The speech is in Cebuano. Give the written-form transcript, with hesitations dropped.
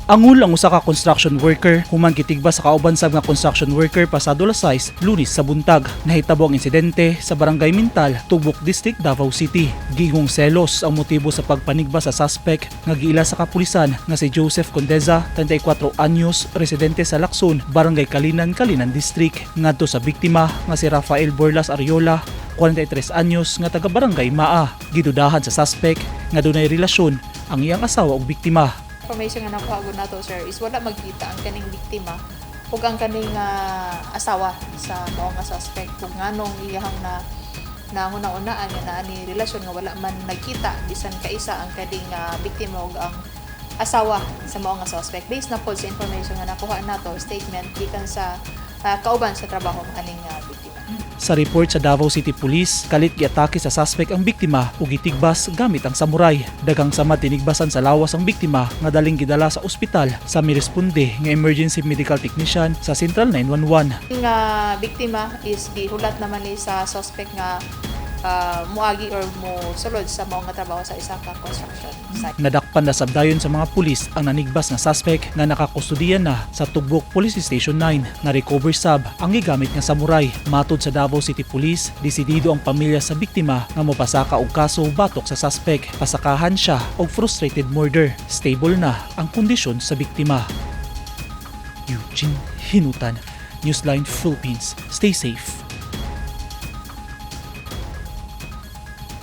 Angul ang usa ka construction worker human gitigba sa kauban sab nga construction worker pasado alas 6 Lunes sa buntag. Nahitabo ang insidente sa Barangay Mintal, Tugbok District, Davao City. Gihong selos ang motibo sa pagpanigba sa suspect nga giila sa kapulisan nga si Joseph Condeza, 34 anyos, residente sa Lacson, Barangay Kalinan, Kalinan District. Ngadto sa biktima nga si Rafael Borlas Ariola, 43 anyos, nga taga Barangay Maa. Gidudahan sa suspect nga dunay relasyon ang iyang asawa ug biktima. Information nga nakuha gud nato, sir, is wala magkita ang kaning biktima ug ang kaning asawa sa mao nga suspect, kung nganong iyahang na nahuna-unaan nga naa ni relasyon nga wala man nagkita bisan kaisa ang kaning biktima ug ang asawa sa mao nga suspect, based na pod sa information nga nakuha nato, statement gikan sa kauban sa trabaho aning biktima. Sa report sa Davao City Police, kalit giatake sa suspect ang biktima ug gitigbas gamit ang samurai. Daghang samad tinigbasan sa lawas ang biktima nga daling gidala sa ospital sa miresponde nga emergency medical technician sa Central 911. Nga biktima is gihulat naman ni sa suspect nga muagi or mo sulod sa mao nga trabaho sa isa ka construction site. Nadakpan na sabdayon sa mga pulis ang nanigbas nga suspect nga nakakustudiya na sa Tugbok Police Station 9. Na-recover sab ang gigamit nga samurai. Matod sa Davao City Police, desidido ang pamilya sa biktima nga mopasaka og kaso batok sa suspect. Pasakahan siya og frustrated murder. Stable na ang kondisyon sa biktima. Eugene Hinutan, Newsline Philippines. Stay safe.